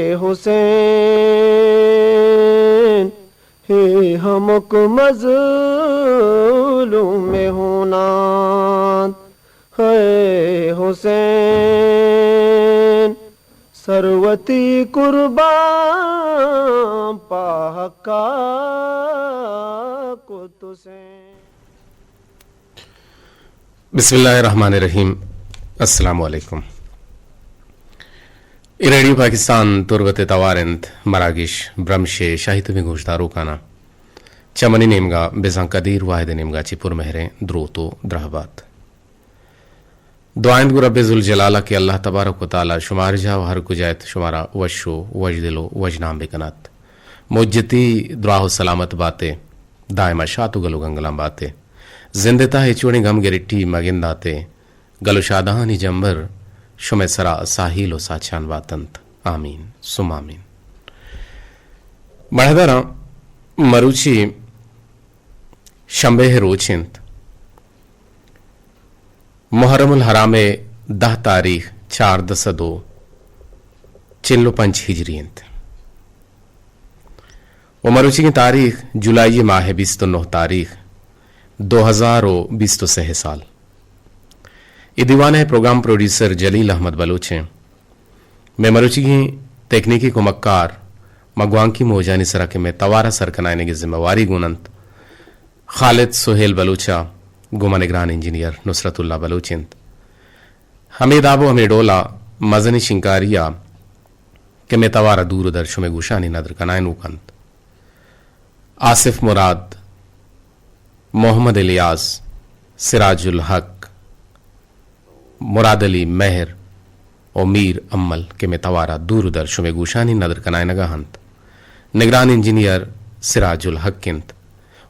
حسین، اے ہمک مظلوم ہوناں، اے حسین، سر وتی قربان پہ حقا کت حسین۔ بسم اللہ الرحمن الرحیم۔ السلام علیکم۔ اے ریڈیو پاکستان تربت ءِ توار انت، مراگش برمش ءِ شاہی تبیں گوشداروکاناں چہ منی نیمگا بزاں قدیر واحد ءِ نیمگا چہ پرمہریں دروت و درہبات۔ دعا انت گوں رب ذوالجلال ءَ کہ اللہ تبارک و تعالی شما ہر جاہ و ہر کجا ات شمارا وش و وشدل و وشنام بکنات۔ مجتی دراہ و سلامت باتے، دائما شات و گل و گنگلاں باتے۔ زند ءِ تہا ہچ وڑیں گم گرٹی مگنداتے۔ گل و شادہانی جمبر شمئے سرا ساہیل و ساچان باتنت۔ آمین ثم آمین۔ مڑہداراں، مروچی شمبے ءِ روچ انت۔ محرم الحرام ءِ دہ تاریخ چاردہ سد و چل و پنچ ہجری انت و مروچیگیں تاریخ جولائی ماہ ءِ بیست و نہ تاریخ دو ہزار و بیست و سہ سال۔ اے دیوان ءِ پروگرام پروڈیوسر جلیل احمد بلوچ انت۔ مئے مروچیگیں تکنیکی کمکار ما گوانکی موجانی سرا کہ مئے توار ءِ سر کنائینگ ءِ ذمہ واری گون انت، خالد سہیل بلوچ ءَ گوں ما نگران انجینئر نصرت اللہ بلوچ انت۔ ہمے داب و ہمے ڈول ءَ مزنیں شنگکاری ءَ کہ مئے توار ءَ دور و در شمئے گوشانی ندر کنائینوک انت، آصف مراد، محمد الیاس، سراج الحق، مراد علی مہر و میر امل کہ مئے توار ءَ دور و در شمئے گوشانی ندر کنائینگ ءَ انت۔ نگران انجینئر سراج الحق انت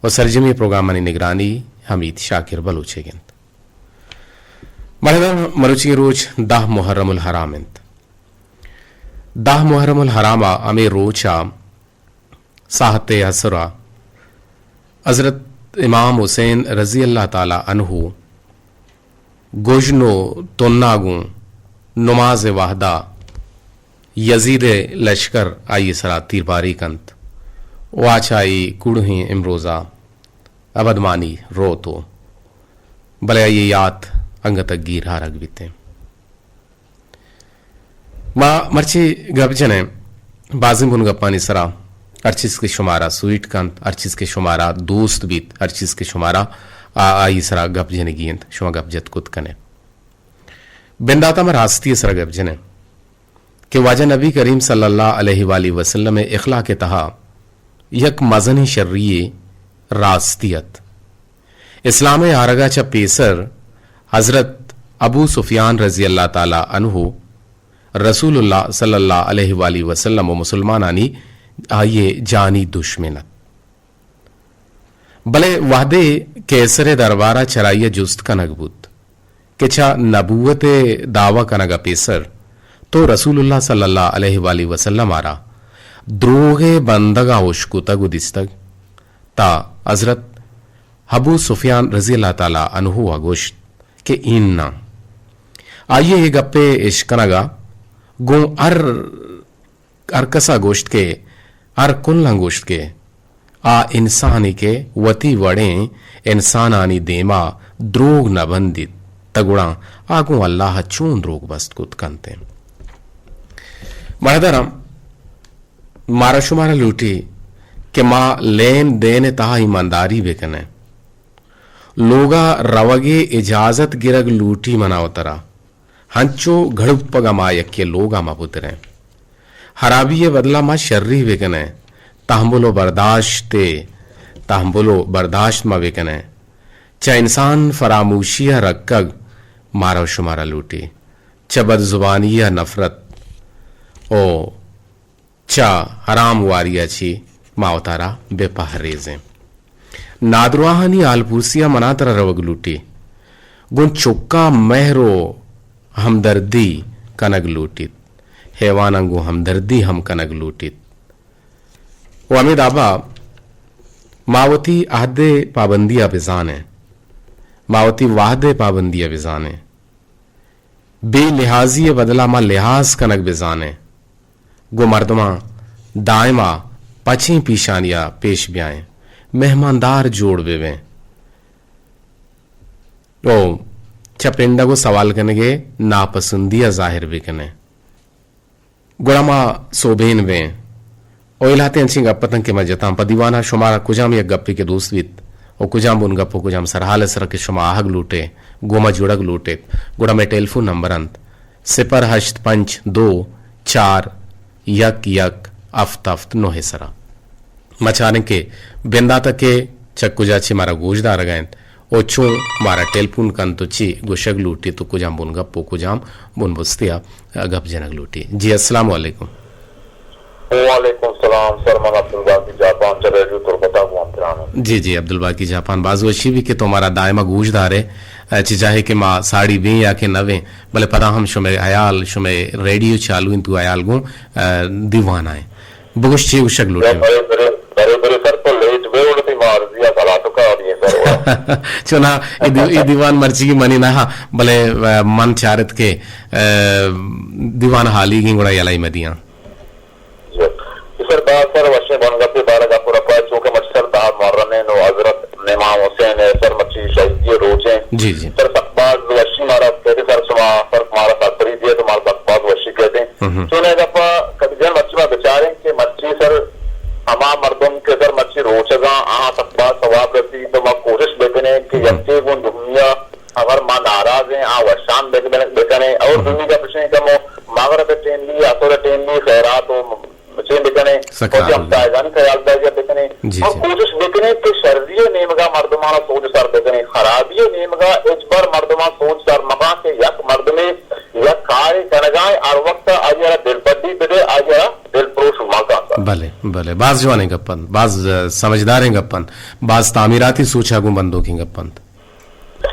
و سرجمی پروگرامانی نگرانی حمید شاکر بلوچ ئیگ انت۔ مڑداں، مروچی روچ دہ محرم الحرام انت۔ دہ محرم الحرام ءَ ہمے روچ ءَ ساعت عصر ءَ حضرت امام حسین رضی اللہ تعالی عنہ گژن و تنا گوں نماز ءِ وہدا یزید ءِ لشکر آئی ءِ سرا تیرباری کنت و آ چہ اے کوڑہیں امروزا ابدمانی روت و بلے آئی ءِ یات انگت گیر آرگ بیتیں۔ ما مرچی گپ جنیں بازیں بن گپانی سرا، ہر چیز کہ شمارا سویٹ کنت، ہر چیز کہ شمارا دوست بیت، ہر چیز کہ شمارا آ-، آئی سرا گپ جنگی انت، شما گپ جت کت کنے۔ بنداتا ما راستی سرا گپ جنیں کہ واجہ نبی کریم صلی اللہ علیہ وآلہ وسلم ءِ اخلاق ءِ تہا یک مزنیں شری راستی ات۔ اسلام ءِ آرگ ءَ چہ پیسر حضرت ابو سفیان رضی اللہ تعالی عنہ رسول اللہ صلی اللہ علیہ وآلہ وسلم و مسلمانانی آئی ءِ جانی دشمن ات۔ بلے وہدے قیصر ءِ دربار ءَ چرائی ءَ جست کنگ بوت کہ چہ نبوت ءِ دعوی کنگ ءَ پیسر تو رسول اللہ صلی اللہ علیہ وآلہ وسلم ءَ را دروغ ءِ بندگ ءَ اشکتگ و دیستگ؟ تا حضرت ابو سفیان رضی اللہ تعالی عنہ ءَ گوشت کہ ایناں۔ آئی ءِ اے گپ ءِ اشکنگ ءَ گوں ہر، ہر کس ءَ گوشت کہ، ہر کلاں گوشت کہ آ انسانے کہ وتی وڑیں انسانانی دیما دروگ نہ بندیت، تہ گڑا آ گوں اللہ ءَ چون دروگ بست کت کنت انت؟ مہداراں، مارا شمارا لوٹی کہ ما لین دین ءِ تہا ایمانداری بکنیں۔ لوگا روگ ءِ اجازت گرگ لوٹی منا و ترا۔ ہنچو گڑپگ ءَ ما یکے لوگ ءَ مہ پتریں۔ ہرابی ءِ بدل ءَ ما شری بکنیں۔ تحمل و برداشت ءَ، تحمل و برداشت ما بکنیں۔ چہ انسان فراموشی ءَ رکگ مارا و شمارا لوٹی۔ چہ بد زبانی ءَ نفرت او چہ حرام واری ءَ چہ ما وتارا بہ پہریزیں۔ نادراہانی حالپرسی ءَ منا ترا روگ لوٹی۔ گوں چکاں مہر و ہمدردی کنگ لوٹیت۔ حیواناں گوں ہمدردی ہم کنگ لوٹیت۔ و ہمے دابا ما وتی عہد ءِ پابندی ءَ بزانیں۔ ما وتی وہد ءِ پابندی ءَ بزانیں۔ بے لحاظی ءِ بدل ءَ ما لحاظ کنگ بزانیں۔ گوں مردماں دائما پچیں پیشانیا پیش بیائیں، مہماندار جوڑ بہ بیں۔ او چہ پنڈگ و سوال کنگے ناپسندی ء ظاہر بہ کنیں۔ گڑا ما سوبین بیں۔ او اے لہتیں انچیں گپ اتنت کہ ما جتاں پہ دیوانا شمارا کجام یک گپے کہ دوست بیت و کجام بنگپ و کجام سرحال ء سرا کہ شما آہگ لوٹے، گوما جوڑگ لوٹیت، گڑا مئے ٹیلیفون نمبر انت صفر ہشت پنچ دو چار یک یک ہفت ہفت نو ء سرا۔ ما چاریں کہ بندات ء کہ چہ کجا چہ مارا گوش دارگ ء انت و چون مارا ٹیلیفون کنت و چی گوشگ لوٹیت و کجام بنگپ و کجام بنبستے ء گپ جنگ لوٹی۔ جی، السلام علیکم۔ وعلیکم السلام سر، من عبدالباقی جاپان چہ ریڈیو تربت ء گوں تران۔ جی جی، عبدالباقی جاپان، باز وشی بی کہ تو مارا دائما گوش دارے، ء، چہ جاہے کہ ما ساڑی بیں یا کہ نہ بیں، بلے پدا ہم شمئے حیال، شمئے ریڈیو چالو انت، تو حیال گوں، ء، دیوان آئیں۔ بگوش چی گوشگ لوٹے؟ برے، برے، برے، برے سر، تو لیٹ بے وڑ تئی ما عرضی ء سلامت کا آدی سر۔ چونا اے دی-، اے دیوان مرچی منی نہ، بلے، ء، من چارت کہ، ء، دیوان حالی گیں گڑا یلائی مدیاں۔ جی۔ جی سر، باز سر وشیں بنگپے بارہ گپ و رپا، چونکہ مرچی سر دہ محرم ہیں نو حضرت امام حسین ہے سر، مرچی شہیدی روچ ہیں۔ جی جی۔ سر سک باز وشی مارا کہتے سر، شما سر مارا سرپری دیے تو مارا سک باز وشی کہتے ہیں۔ ہم ہم۔ چونیں گپا کبھی جن مرچی ما بچاریں کہ مرچی سر ہما مردم کہ سر مرچی روچگاں آہاں سک باز ثواب رسی، تو ما کوشش بکنیں کہ ہم۔ یکے گوں دومیا اگر ما ناراض ہیں، آ وشان بک-، بکنیں۔ اور ہم۔ دومی گپ اشیں کہ مو مغرب ٹیم بھی، عصر ٹیم بھی خیرات و چین بکنیں۔ سکرات اور ہم۔ ہمسایگانی خیال داری بکنیں۔ جی، اور جی۔ کوشش بکنیں کہ شری نیمگا مردمانا سوج سر بکنیں، خرابی نیمگا اچ بر مردمان سوج سر مکن کہ یک مردمے یک کارے کنگائیں، ہر وقت آئی را دلبڈی بدے، آئی را دل پروش مکن سر۔ بلے، بلے، باز جوانیں گپ انت، باز، ء، سمجھداریں گپ انت، باز تعمیراتی سوچا گوں بندوکیں گپ انت۔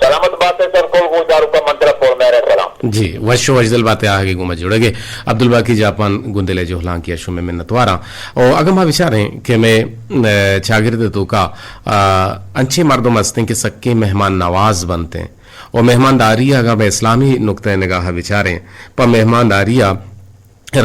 سلامت بات ہے سر، کل گوش داروکا من ترا پر مہر سلام۔ جی، وش و وشدل بات ہے، آہگے گوما جوڑگے۔ عبدالباقی جاپان گوں دل جہلانکی ء شمے منتواراں۔ او اگاں ما بچاریں کہ میں، ء، چاگرد توکا، ء، انچیں مردم ہستیں کہ سکیں مہمان نواز بنتیں۔ و مہمانداری ء اگاں بہ اسلامی نقطہ نگاہ ء بچاریں، پہ مہمانداری ء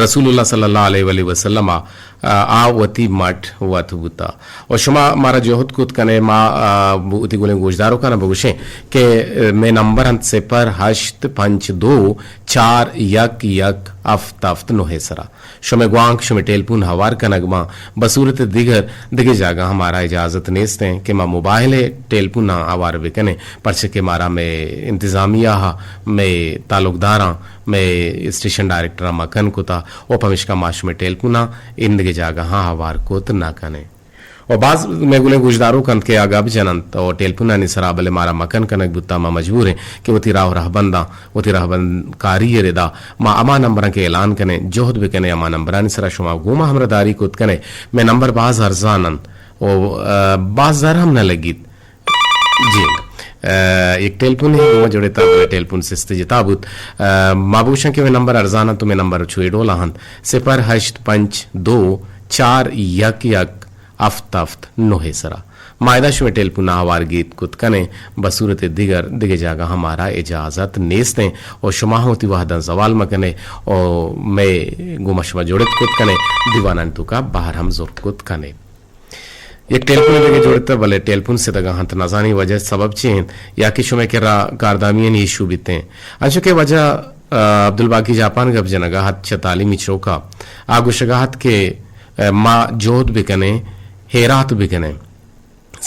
رسول اللہ صلی اللہ علیہ وآلہ وسلم ء، آ وتی مٹ وت بوتا۔ و شما مارا جہد کت کنے، ما، آ، وتی گلیں گوشداروکاں بگوشیں کہ، آ، مئے نمبر انت صفر ہشت پنچ دو چار یک یک ہفت ہفت نو ء سرا۔ شمئے گوانک، شمئے ٹیلیفون ہوار کنگ باں۔ بصورت دگر، دگہ جاگہ ہم مارا اجازت نیست ہیں کہ ما موبائل ٹیلیفون ہوار بکنیں، پرچہ کہ مارا مئے انتظامیہ ء، مئے تعلقداراں، مئے اسٹیشن ڈائریکٹر ء مکن کتا و پمیشکا ما شمئے ٹیلیفوناں ایندگہ جاگہاں ہوار کت نہ کنیں۔ و باز مئے گلیں گوشداروک انت کہ آ گپ جننت و ٹیلیفونانی سرا، بلے مارا مکن کنگ بوتا، ما مجبور ایں کہ وتی راہ و رہبنداں، وتی رہبند کاری ء ردا ما ہما نمبراں کہ اعلان کنیں، جہد بکنیں، ہما نمبرانی سرا شما گوما ہمراہداری کت کنیں۔ مئے نمبر باز ارزان انت و، ء، باز زر ہم نہ لگیت۔ جی۔ ء، یک ٹیلیفون ہے، گوں جوڑے تا بلے ٹیلیفون سست جتا بوت۔ ء، ما بوشاں کہ مئے نمبر ارزان انت تو مئے نمبر چوئے ڈولا انت۔ صفر ہشت پنچ دو چار یک یک ہفت ہفت نو ء سرا۔ ما ادا شمئے ٹیلیفون ء ہوار گیت کت کنیں، بصورت دگر، دگہ جاگہ ہم مارا اجازت نیست ہیں و شما ہم وتی وہداں زوال مکنے و مئے گوما شما جوڑت کت کنے، دیوانانی توکا بہر ہم زرت کت کنے۔ یک ٹیلیفون دگہ جوڑتہ، بلے ٹیلیفون ستگا انت، نزانی وجہ سبب چی انت، یا کہ شمئے کرا کاردامیانی ایشو بیتیں۔ انچو کہ وجہ، ء، عبدالباقی جاپان گپ جنگا ہت چہ تعلیمی چوکا، آ گوشگا ہت کہ، ء، ما جہد بکنیں، ہیرات بکنیں،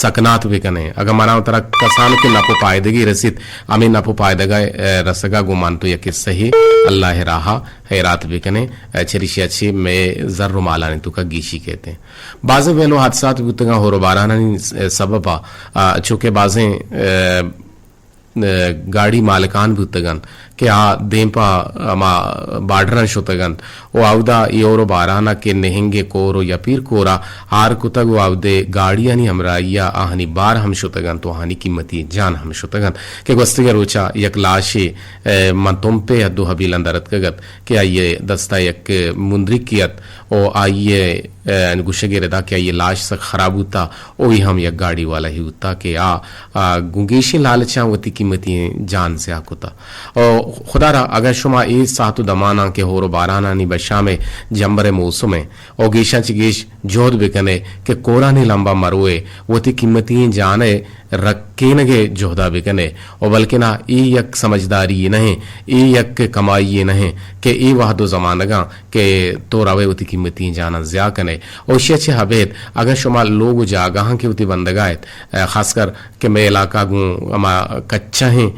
سکنات بکنیں۔ اگاں منا و ترا کسانکیں نپ و پائدگی رسیت، ہمے نپ و پائدگا، ء، رسگا گوں من تو یک حصہ ہی اللہ راہا ہیرات بکنیں، ء، چریشی ء چہ مئے زر و مالانی توکا گیشی کیتیں۔ بازیں ویل و حادثات بوتگاں ہور و بارانانی س-، سبب ء، ء، چونکہ بازیں، ء، ء، گاڑی مالکان بوتگ انت کہ آ دیم پہ ہما بارڈراں شتگ انت و اودا اے ہور و باران ء کہ نہنگ ء کور و یپیر کور ء ہار کتگ و اودے گاڑیانی ہمراہی ء آہانی بار ہم شتگ انت و آہانی قیمتی جان ہم شتگ انت کہ گوستگیں روچ ء یک لاشے، ء، من تمپ ء حد و حبیلاں در اتکگ ات کہ آئی ء دست ء یک مندریکے ات و آئی ء، ء، گوشگ ء ردا کہ آئی ء لاش سک خراب بوتا و اے ہم یک گاڑی والا ہی بوتا کہ آ، آ، گوں گیشیں لالچاں وتی قیمتی جان سیاہ کتا۔ و خدا را اگاں شما اے ساعت و دماناں کہ ہور و بارانانی بشام ء جمبر ء موسم ء او گیشاں چہ گیش جہد بکنے کہ کورانی لمبا مروئے، وتی قیمتی جان ء رکینگ ء جہدا بکنے، و بلکنا اے یک سمجھداری یے نہ ایں، اے یک کمائی یے نہ ایں کہ اے وہد و زمانگاں کہ تو روئے وتی قیمتی جاناں ضیاع کنے۔ و اشیا چہ ابید اگاں شما لوگ و جاگہاں کہ وتی بندگا ات، خاص کر کہ مئے علاقہ گوں ہما کچہیں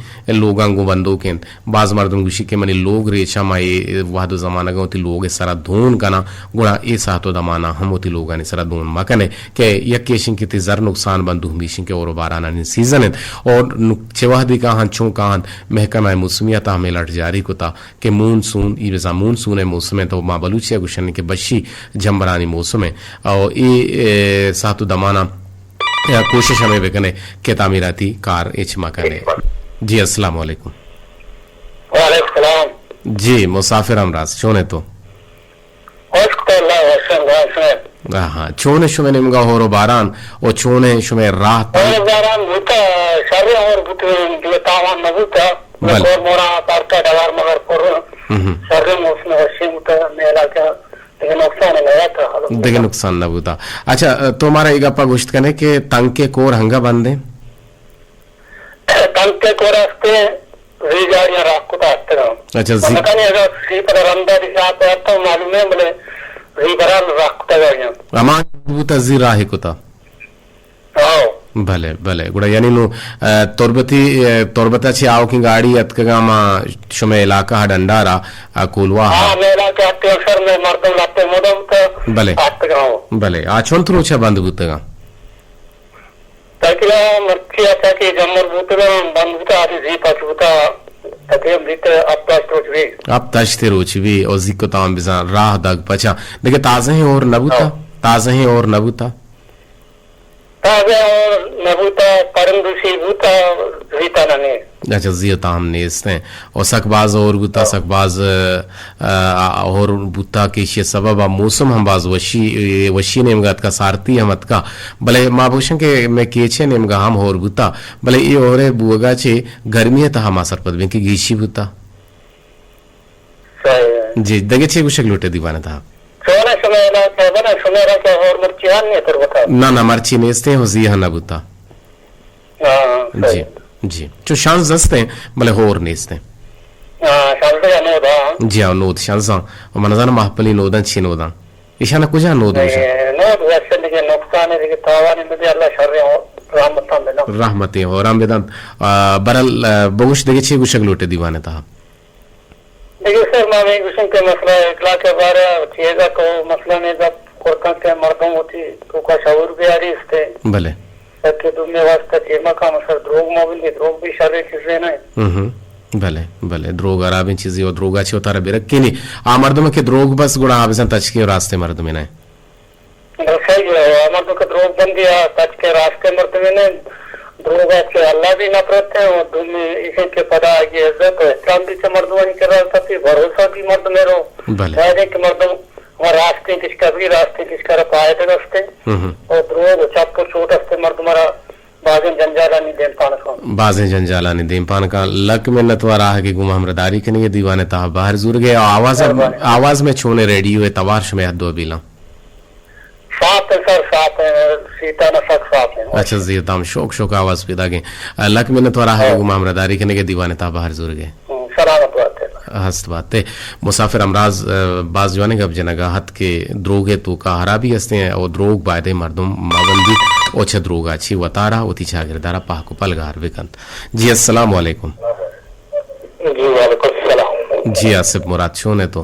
لوگاں گوں بندوک انت۔ باز مردم گوشی کہ منی لوگ ریچاں، ما اے وہد و زمانگاں وتی لوگ ء سرا دون کناں، گڑا اے ساعت و دماناں ہم وتی لوگانی سرا دون مکنے کہ یکے ایشیں کہ تئی زر نقصان بنت، دومی ایشیں کہ ہور و بارانانی سیزن انت۔ اور نک-، چہ وہدی کاہنت، چون کاہنت، محکمہ موسمیات ء ہمے الرٹ جاری کتا کہ مون سون، ای بزاں مون سون ء موسم انت، تو ما بلوچی ء گوشن کہ بشی جمبرانی موسم انت۔ او اے، اے، ساعت و دماناں یا کوشش ہمے بکنے کہ تعمیراتی کار ہچ مہ کنے۔ جی، السلام علیکم۔ وعلیکم السلام۔ جی، مسافر ہمراز، چون ئے تو؟ اشکر اللہ، وشن، وشن۔ ہاں، ہاں۔ چون ئے شمے نیمگا ہور و باران و چون ئے شمے راہ تنگ؟ ہور و باران بوتا، شر ہور بوتا، بلے تاوان نہ بوتا۔ بلے۔ کور مورا پارکا ڈگار مگر پر۔ ہم۔ شر موسم وشی بوتا، میلا کا دگہ نقصان نہ بوتا۔ دگہ نقصان نہ بوتا۔ اچھا، تو مارا اے گپا گوشت کنے کہ تنکے کور ہنگا بندیں؟ تنکے کور استے، زی گاڑیاں راہ کتا اتگاں۔ اچھا، زی۔ پتہ نہیں اگر زی پر رندا دی جا پہ تو معلوم ہے، بلے زی بران راہ کتا گاڑیاں۔ امان بوتا زی راہ کتا۔ ہاں۔ بلے، بلے۔ گڑا یعنی نو، ا، تربتی، ا، تربتا چہ آوکیں گاڑی اتکگاں ما شمے علاقہ ڈنڈارا، ا، کولواہ۔ ہاں، مئے علاقہ اتکگاں، شر مئے مردم لتے مدم تو بلے۔ اتکگاں۔ بلے۔ آ چنت روچا بند بوتگاں؟ تقریباً مرچی آتا کہ جمر بوتگاں، بند بوتا، آدی زی پچ بوتا، تقریباً بیت ہپت ہشت روچ بی۔ ہپت ہشت روچ بی، او زی کتاں بزاں راہ دگ پچاں۔ دگہ تازہیں ہور نہ بوتا؟ ہاں۔ تازہیں ہور نہ بوتا؟ تازہ ہور نہ بوتا، پرندوشی بوتا، زیتا نہ نے۔ اچھا، زیتا ہم نیست ہیں۔ او سک باز ہور بوتا، ہاں۔ سک باز، ا، ا، ہور بوتا کہ ایشی سبب ء موسم ہم باز وشی، وشی نیمگا اتکا، سارتی ہم اتکا۔ بلے ما بوشن کہ مئے کیچے نیمگا ہم ہور بوتا، بلے اے ہورے بوگا چہ گرمی ء تہا ما سرپد بیں کہ گیشی بوتا۔ صحیح ہے۔ جی، دگہ چے گوشگ لوٹے دیوان ء تہا؟ چون شمئے علاقہ بنا، شمئے علاقہ اور مرچی ہم نہیں تربتا؟ نہ، نہ، مرچی نیستیں، ہو زی ہاں نہ بوتا۔ ہاں، جی، صحیح۔ جی۔ چو شانز ہستیں، بلے ہور نیستیں۔ ہاں، شانز یا نود، ہاں۔ جی ہاں، نود شانز ہاں۔ و من زاناں مہپلی نوداں چی نوداں۔ ایشانا کجا نود گوشاں؟ اے، نود وشن دگہ نقصان دگہ تاوان دگہ اللہ شر رحمتاں بدن۔ رحمتیں ہوران بدن۔ آ، برل، آ، بگوش دگہ چی گوشگ لوٹے دیوان ء تہا؟ دگہ سر ما ہمے گوشیں کہ مسئلہ اخلاق ء بارہ ء چیزا تو مسئلہ نے گپ کرتاں کہ مردم وتی توکا شعور بیاری استے۔ بلے۔ تاکہ دومی واسطہ چیما کام سر دروگ ما بندی، دروگ بھی شر چیزے نہ۔ ہم۔ بلے، بلے، دروگ حرابیں چیزے و دروگا چی وتارا برکینی۔ آ مردم کہ دروگ بس گڑا آ بزن تچکیں راستے مردمے نہ۔ صحیح ہے، ہما تو کہ دروگ بندی ء تچکے راستے مردمے نے، دروگ ء چہ اللہ بھی نفرت ہے، اور دومی ایشی کہ پدا آئی عزت و احترام بھی چہ مردمانی کرا سپی، بھروسہ بھی مردمے رو۔ بلے۔ باید ہے کہ مردم ہما راستیں کشکا بھی، راستیں کشکا را پائدگ استے، ہم۔ اور دروگ و چپ و چوٹ استے مردم را بازیں جنجالانی دیم پان کن۔ بازیں جنجالانی دیم پان کن۔ لک منت وار آہگے گوں ہمراہداری کنگے دیوان ء تہا بہر زورگے۔ آواز، مہربانی۔ آواز میں چونے ریڈیو ء توار شمے حد و بیلاں۔ ساعت سر ساعت سیتان سک ساعت۔ اچھا، زیر دام شوک شوک آواز پیدا گئے۔ لک منت وار آہگے گوں ہمراہداری کنگے دیوان ء تہا بہر زورگے۔ ہم، سلامت بات ہے۔ ہست بات ہے۔ مسافر امراض، ء، باز جوانیں گپ جنگا ہت کہ دروگ ء توکا حرابی ہستیں او دروگ بایدیں مردم مہ بندیت او چہ دروگا چی وتارا وتی چاگردارا پاک و پلگار بکنت۔ جی السلام علیکم۔ جی وعلیکم السلام۔ جی آصف مراد چون ہے تو؟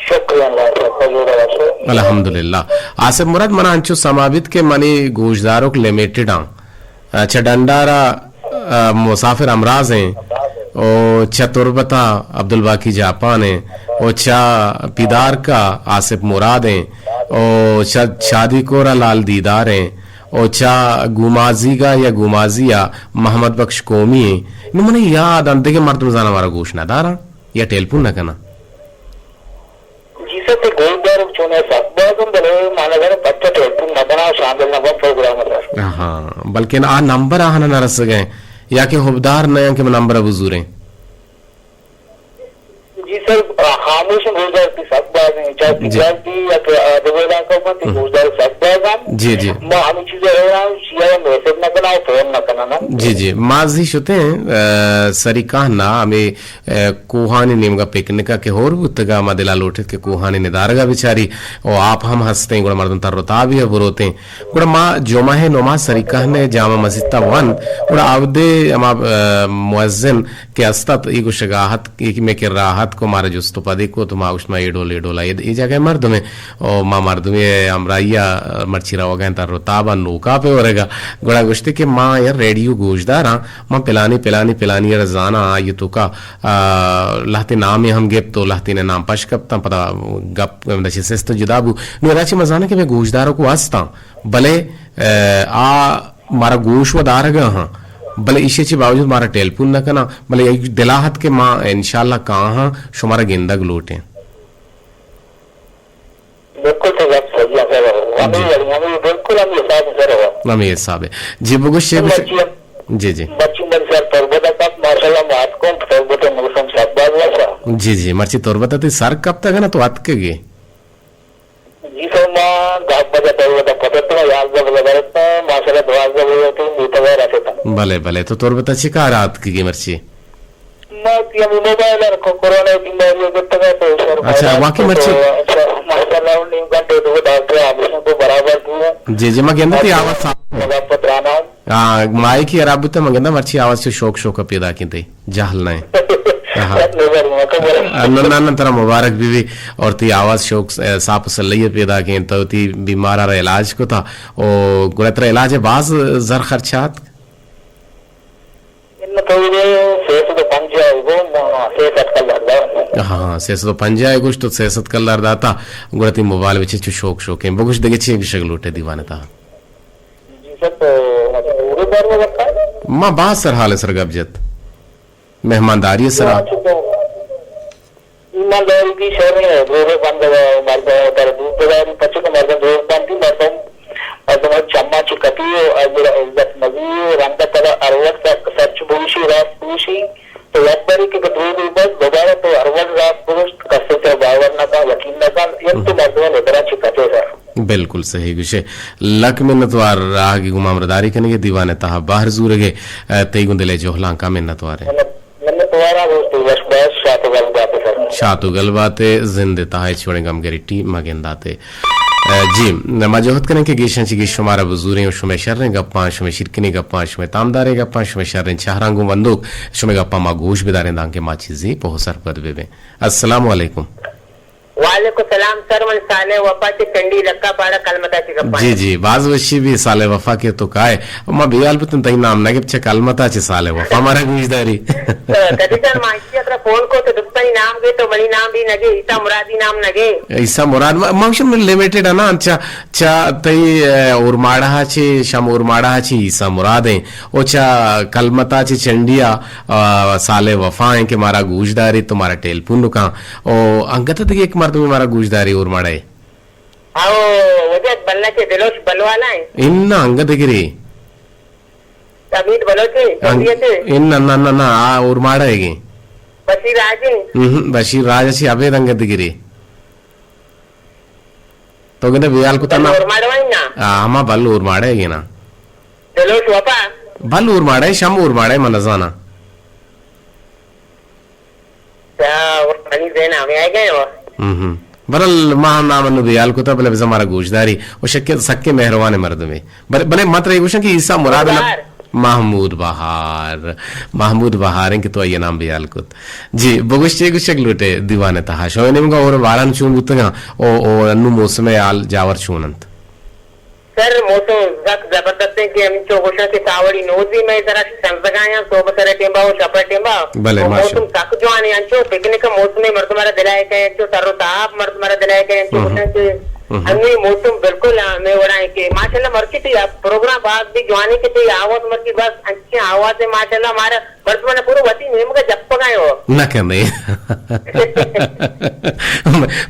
شکر اللہ کا، جوڑا رکھو۔ الحمدللہ۔ آصف مراد منا انچو سما بیت کہ منی گوشداروک لمیٹڈ آں۔ چہ ڈنڈارا، ء، مسافر امراض ایں، او چہ تربتا عبدالباقی جاپان ایں، او چہ پیدارکا آصف مراد ایں، او چہ شادی کورا لال دیدار ایں، او چہ گومازیگا یا گومازیا محمد بخش قومی ایں۔ نو منی یاد انت دگہ مردم زانا مارا گوش نہ داراں یا ٹیلیفون نہ کناں۔ جی سر، تئی گوشداروک چون ہے سک باز انت، بلے ما نزاناں پرچا ٹیلیفون نہ کناں، شامل نہ باں پروگرام ء سر۔ ہاں، بلکن آ نمبر آہانا نہ رسگ ء، یا کہ حبدار نہ انت کہ من نمبر ء بزوریں۔ سر، خاموش گوشدار تی سک باز ہیں، چاہے جی۔ تجارت بھی یا کہ، آ، دو علاقہ میں تی ہم۔ گوشدار سک باز ہیں۔ جی، جی۔ ما ہمیں چیزیں ہو رہا ہوں، شیعہ میسج نہ کرنا، فون نہ کرنا۔ جی، جی۔ ما زی شتے ہیں، آ، سری کہنا ہمیں، آ، کوہانی نیمگا پکنکا کہ ہور بوتگا، ما دلا لوٹت کہ کوہانی ندارگا بچاری، او آپ ہم ہستیں، گڑا مردم تر و تابی بروتیں۔ گڑا ما جمعہ ء نماز سری کہن ء جامع مسجد ء ونت، گڑا اودے ہما، آ، مؤذن کہ است ات، ای گوشگا ات، ای کہ مئے کرا ات کو مارا جست و پدی کو، تو ما گوشت ما اے ڈول، اے ڈول ء اے جاگہ ء مردم ء، او ما مردمی ء ہمراہی ء مرچی روگ ء انت، تر و تاب ء نوکاپ ء ورگ ء۔ گڑا گوشتے کہ ما یار ریڈیو گوشداراں، ما پلانی، پلانی، پلانی ء را زاناں، آئی توکا آ، لہتے نامے ہم گپت و لہتینے نام پش کپتاں، پدا گپ ہمدا چہ سست جدا بو۔ نوں ادا چہ من زاناں کہ مئے گوشدارک و ہستاں، بلے، آ، آ مارا گوش و دارگا ہاں، بلے ایشی چہ باوجود مارا ٹیلیفون نہ کناں، بلے یک دلا ات کہ ما انشاءاللہ کاہاں شمارا گندگ لوٹیں۔ بالکل تو گپ صحیح ہے سر۔ ہمیں جی۔ یعنی ہمیں بالکل ہم حساب ہے سر۔ ہمیں حساب ہے۔ جی بگوش، چے گوش؟ مرچی ہم، جی، جی۔ مرچی من سر تربت ء کپ، ماشاءاللہ ما اتکوں، تربت ء موسم سک باز وش ء۔ جی، جی، مرچی تربت ء تئی سر کپتگ نا تو اتکگے؟ جی سر، ما دہ بجہ تربت ء پتتوں، یازدہ بجہ برتوں، ماشاءاللہ دوازدہ بجہ تئی میتگ ء رستوں۔ بلے، بلے، تو تربت ء چے کار ء اتکگے مرچی؟ ما تی ہمے موبائل ء کو-، کورونا بیماری گپتگ ات تو سر اچھا، مائنس واقعی تو مرچی؟ سر ماشاءاللہ نیم گھنٹے دو ڈاکٹر آپریشن کو برابر بو۔ جی، جی، ما گندے تی آواز صاف۔ مگا پترانا۔ ہاں، مائیک ہی خراب بوتا، ما گندے مرچی آواز چو شوک شوک پیدا کینتے، جہل نہ۔ آہا۔ نہ، نہ، نہ، ترا مبارک بی بی اور تی آواز شوک، اے، صاف و سلئی پیدا کین تو تی بیمار را علاج کو تا او گڑا ترا علاج باز زر خرچات؟ انوں تو اے سئے سد ءُ پنجاہ ءَ گوں، ما سئے سد کلدار دات۔ ہاں، سئے سد ءُ پنجاہ ءَ گوشت تو سئے سد کلدار داتا، گڑا تئی موبائل بچے چو شوک شوکیں۔ بگوش دگہ چی گشگ لوٹے دیوان ءِ تہا؟ جی سر، تو مطلب اورے بار میں بتا؟ ما باز سر حال سر گپ جت۔ مہمانداری سرا۔ ایمانداری بی شر ایں، دروگ بند مردم تر دور بداری، پچو کہ مردم دروگ بندی مردم، مردم چما چو کپی و اگر عزت مزی و رنگ تر ہر وقت سچ بوشی، راست بوشی، تو یک بری کہ دروگ بس دوبارہ تو ہر وقت راست بوشت، کسے تر باور نہ کن، یقین نہ کن، یک تو مردم ندرا چو کپے سر۔ بالکل صحیح گوشے۔ لک منتوار راہ گی گمامرداری کنگے دیوان تہا بہر زورگے، تئی گوں دلے جہلانکا منتوارے۔ منت وارا روز تو وش باش، شات و گل باتے سر۔ شات و گل باتے، زند تہا ہچ وڑیں گم گریٹی مگنداتے۔ اے، جی، ما جہد کنیں کہ گیشاں چہ گیش شمارا بزوریں و شمئے شریں گپاں، شمئے شیرکنیں گپاں، شمئے تامداریں گپاں، شمئے شریں چہراں گوں بندوک، شمئے گپاں ما گوش بداریں دانکہ ما چیزے پہ و سرپد ببیں۔ السلام علیکم۔ وعلیکم السلام سر، من صالح وفا چہ چنڈی لکا پاڑا کلمتا چہ گپاں۔ جی، جی، باز وشی بی صالح وفا کہ تو کائے۔ ما بیال بتن تئی نام نہ گپت چہ کلمتا چہ صالح وفا مارا گوش داری۔ کدی سر ما ایشی اترا فون کو تو دستانی نام گے تو منی نام بھی نہ گے، عیسیٰ مرادی نام نہ گے۔ عیسیٰ مراد، ما، ما شم لمیٹڈ انا، چا، چا تئی، اے، اورماڑہ چہ، شم اورماڑہ چہ عیسیٰ مراد ہیں۔ او چا کلمتا چہ چنڈیا، آ، صالح وفا ہیں کہ مارا گوش داری تو مارا ٹیلیفون نکاں۔ او انگت دگہ یک مردمے مارا گوشداری اورماڑہ ء۔ او وجد بلک ء بلوچ بلوالا ء۔ اناں انگت دگرے۔ حمید بلوچ ء، انگ-، طبیعت ء۔ اناں، نہ، نہ، نہ، آ اورماڑہ ء گے۔ بشیر راج ء۔ ہم، بشیر راج ء چی ابید انگت دگرے۔ تو گندے بیال کتا نا؟ اورماڑہ ء نا؟ آ، ہما بل اورماڑہ ء گے نا۔ بلوچ وفا۔ بل اورماڑہ ء، شم اورماڑہ ء، من نزاناں۔ چا اور منی ذہن ہمیں آئے گئے ہو۔ ہم ہم۔ برل ما ہم نام انو بیال کتا، بلے بزاں مارا گوشداری و شکے سکے مہروان مردمے۔ بل-، بلے ما ترا یہ گوشاں کہ عیسیٰ مراد نہ، محمود بہار۔ محمود بہار۔ محمود بہار ہیں کہ تو یہ نام بیال کت۔ جی، بگوش چے گوشگ لوٹے دیوان تہا۔ شوئے نیمگا اور باران چون بوتگاں، او، او انو موسم حال جاور چون انت؟ سر، موسم سک زبردست ہیں کہ ہمینچو گوشاں کہ ساوڑی نوزی مئے سرا شنزگا ہیں، صوبہ سر ٹیمبا و شپا ٹیمبا۔ بلے، و ماشاءاللہ۔ موسم سک جوان ہیں، انچو پکنک موسم مردم را دلائے کہیں، انچو تر و تاب مردم را دلائے کہیں، انچو ہم۔ گوشاں کہ ہم۔ انوی موسم بالکل ہمیں وڑا ہیں کہ ماشاءاللہ مرچی تئی پروگرام باز بھی جوانی کہ تئی آواز مرچی بس انچیں آواز ہے ماشاءاللہ ہمارا مردماں پورا وتی نیمگ ء جپگ ء ہو۔ نہ کنے۔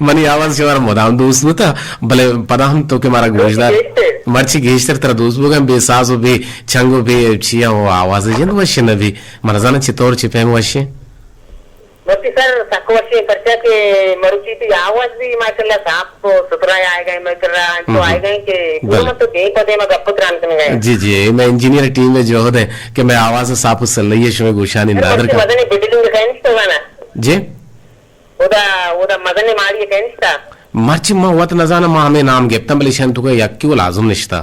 منی آواز شمارا مدام دوست بوتا، بلے پدا ہم تو کہ مارا گوشدار، گیشتر۔ مرچی گیشتر ترا دوست بوگا، بے ساز و بے چنگ و بے چیا و آواز جند وش نہ بی۔ من زاناں چطور چی پیم وشیں۔ مرچی سر سک وشیں، پرچا کہ مرچی تئی آواز بھی ماشاءاللہ صاف و ستھرا آئے گئے، ماشاءاللہ انچو ہم۔ آئے گئے کہ بلے۔ من تو دیم پہ دیم گپ تران کن گئے۔ جی، جی، میں انجینئر ٹیم میں جو ہے کہ میں آواز صاف و سلئی ہے شمے گوشانی نادر مرچی کا۔ مزن بلڈنگ کہیں نشتا گانا۔ جی۔ اودا، اودا مزن ماڑی کہیں نشتا۔ مرچی ما وت نزاناں، ما ہمے نام گپتاں، بلے شان تو کہ یکی و لازم نشتا۔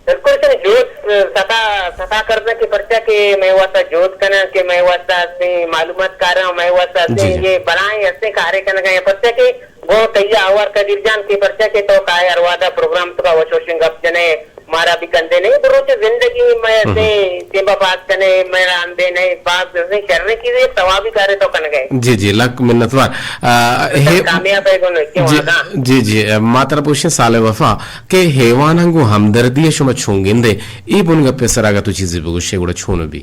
بالکل سر، جہد ستا، ستا کرنا کہ پرچا کہ مئے واسطہ جہد کناں، کہ مئے واسطہ ہستیں معلومات کاراں، مئے واسطہ ہستیں جی، جی۔ یہ بلائیں ہستیں کارے کنگا ہیں۔ پرچا کہ گوں تئی آوار قدیر جان کہ پرچا کہ تو کائے ہر وہدا پروگرام تکا وش وشیں گپ جنے، مارا بھی کندے نہیں۔ بروچ زندگی میں ہم۔ ہستیں دیمبا پاس کنے، مئے راندے نہیں، باز ہستیں شریں چیزیں، ایک ثوابی کارے تو کنگے۔ جی، جی، لک منتوار۔ آ، ہے کامیاب ہے گوں کہ جی، وہدا۔ جی، جی، ما ترا پوشیں سال وفا۔ کہ حیواناں گوں ہمدردی ء شما چون گندے؟ اے بنگپ ء سرا اگاں تو چیزے بگوشے گڑا چون بی؟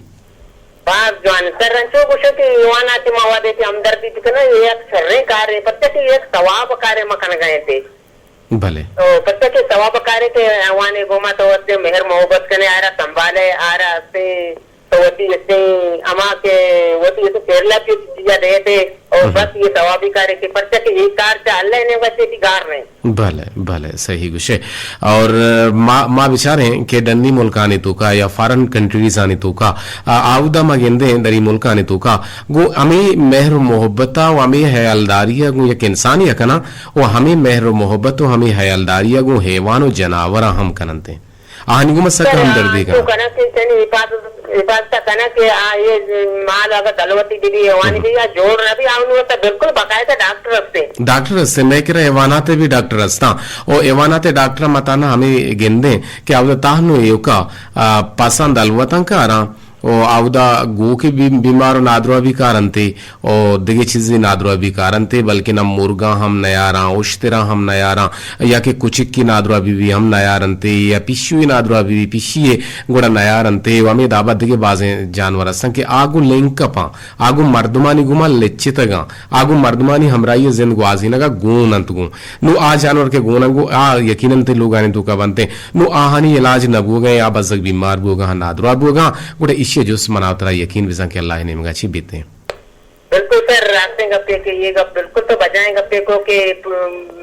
باز جوان سر، انچو گوشے کہ حیوانات ما وہدے کہ ہمدردی بکناں، اے یک شریں کارے، پرچا کہ اے یک ثواب کارے ما کنگا انت۔ بلے۔ او، پرچا کہ ثواب کارے کہ حیوانے گوما تو وت مہر محبت کنے، آرا سنبھالے، آرا ہستے تو وتی ہستیں ہما کہ وتی ہستیں کیرلا کی چیزا دیتے اور ہم۔ بس یہ ثوابی کارے کہ پرچا کہ یہ کار چا اللہ نے وجہ کی گار نہیں۔ بلے، بلے، صحیح گوشے۔ اور، آ، ما، ما بچاریں کہ ڈنی ملکانی توکا یا فارن کنٹریز آنی توکا، آ، آودا ما گندیں دری ملکانی توکا، گو ہمیں مہر و محبتا و ہمیں حیالداریا گو یک انسانی کنا و ہمیں مہر و محبت و ہمیں حیالداریا گو حیوان و جناورا ہم کننتے۔ آہانی گوما سک سر، ہمدردی آ، تو کناں۔ کنا کہ تنی حفاظت، حفاظت کناں کہ آ، یہ مال اگر دلوتی بھی، بھی، حیوانی ہم۔ بھی، یا جوڑ نہ بھی، آ، انہوں تو بالکل باقاعدہ ڈاکٹر ہستے۔ ڈاکٹر ہستے، میں کرا حیوانات بھی ڈاکٹر ہستاں۔ او حیوانات ڈاکٹر متانا ہمیں گندیں کہ اودا تاہنو ایوکا، آ، پسند دلوتاں کاراں۔ و اودا گوکے بی-، بیمار و نادراہ بی کارنتے، و دگہ چیزے نادراہ بی کارنتے، بلکن ہم مرگاں ہم نیاراں، اشتراں ہم نیاراں، یا کہ کچکی نادراہ بی بی ہم نیارنتے، یا پیشوی نادراہ بی بی پیشی گڑا نیارنتے، و ہمے دابا دگہ بازیں جانور ہستن کہ آ گوں لنک اپاں، آ گوں مردمانی گوما لچتگاں، آ گوں مردمانی ہمراہی زند گوازینگا گون انت گوں۔ نوں آ جانور کہ گون انت گوں، آ یقیناً تئی لوگانی توکا بنت انت۔ نوں آہانی علاج نہ بوگا یا بزگ بیمار بوگا، نادراہ بوگا، گڑا ایشی جست منا ترا یقین بزاں کہ اللہ نیمگا چی بیت انت۔ بالکل سر، راستیں گپے کہ یہ گپ بالکل تو بجائیں گپے کو کہ